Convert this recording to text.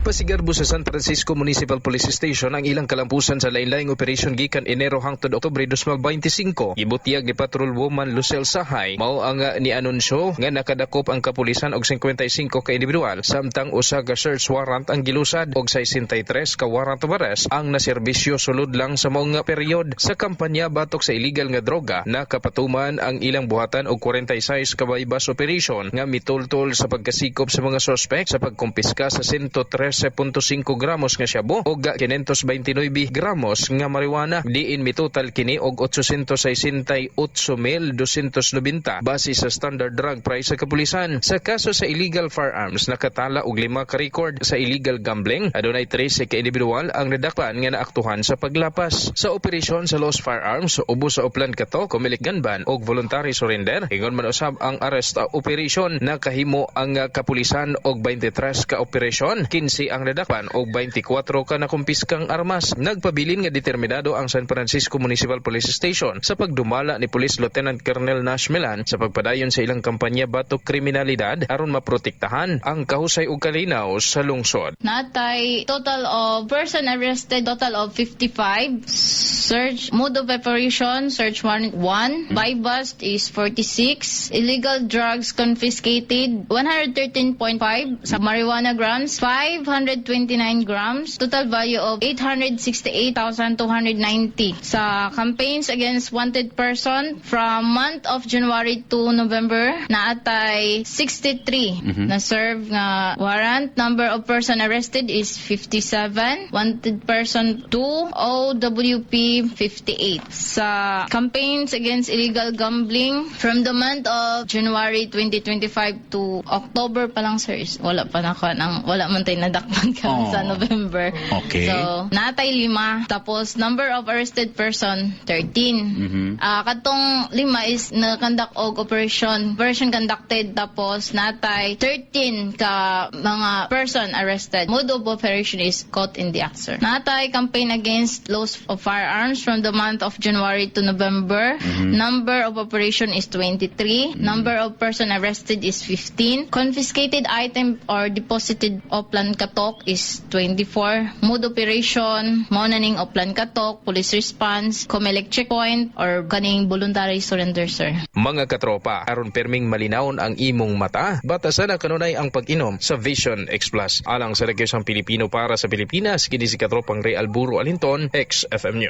Gipasigarbo sa San Francisco Municipal Police Station ang ilang kalampusan sa lain-laing operation gikan Enero hangtod Oktubre 2025. Gibutyag ni Patrol Woman Lucel Sahay mao ang nianunsyo nga nakadakop ang kapulisan og 55 ka individual, samtang usa ka search warrant ang gilusad og 63 ka warrant of arrest ang naserbisyo sulod lang sa maong period. Sa kampanya batok sa illegal nga droga, nakapatuman ang ilang buhatan og 46 ka buy-bust operation nga mitultol sa pagkasikop sa mga sospek sa pagkumpiska sa 113.5 gramos nga shabu og 529 gramos nga marijuana, diin mitotal kini og 868,290 base sa standard drug price sa kapulisan. Sa kaso sa illegal firearms, nakatala og 5 ka record. Sa illegal gambling, adunay 13 ka individual ang nadakpan nga naaktuhan sa paglapas. Sa operasyon sa lost firearms, ubos sa Oplan Katok, Comelec gun ban og voluntary surrender. Ingon man usab ang arrest operation, nakahimo ang kapulisan og 23 ka operasyon, 15 ang nadakpan og 24 ka nakumpiskang armas. Nagpabilin nga determinado ang San Francisco Municipal Police Station sa pagdumala ni Police Lieutenant Colonel Nash Milan sa pagpadayon sa ilang kampanya batok kriminalidad aron maprotektahan ang kahusay ug kalinaw sa lungsod. Natay total of person arrested, total of 55. Search mode of operation, search warrant 1. Buy bust is 46. Illegal drugs confiscated, 113.5 sa marijuana grams, 529 grams. Total value of 868,290. Sa campaigns against wanted person, from month of January to November, naatay 63 na serve nga warrant. Number of person arrested is 57. Wanted person 2, OWP 58. Sa campaigns against illegal gambling, from the month of January 2025 to October pa lang, sir, is wala pa na ko nang wala man tayo nadakpan karon sa November. So, natay lima. Tapos, number of arrested person, 13. Katong lima is na-conduct og operation. Operation conducted. Tapos, natay 13 ka mga person arrested. Mode of operation is caught in the act, sir. Natay campaign against loss of firearms from the month of January to November. Number of operation is 23. Number of person arrested is 15. Confiscated item or deposited Oplan Katok is 24. Mode operation, mao na ning Oplan Katok, police response, Comelec checkpoint, or kaning voluntary surrender, sir. Mga katropa, aron perming malinawon ang imong mata, batasan na kanunay ang pag-inom sa Vision X Plus. Alang sa Rekyosang Pilipino para sa Pilipinas, kini si katropang Ray Alburo Alinton, XFM News.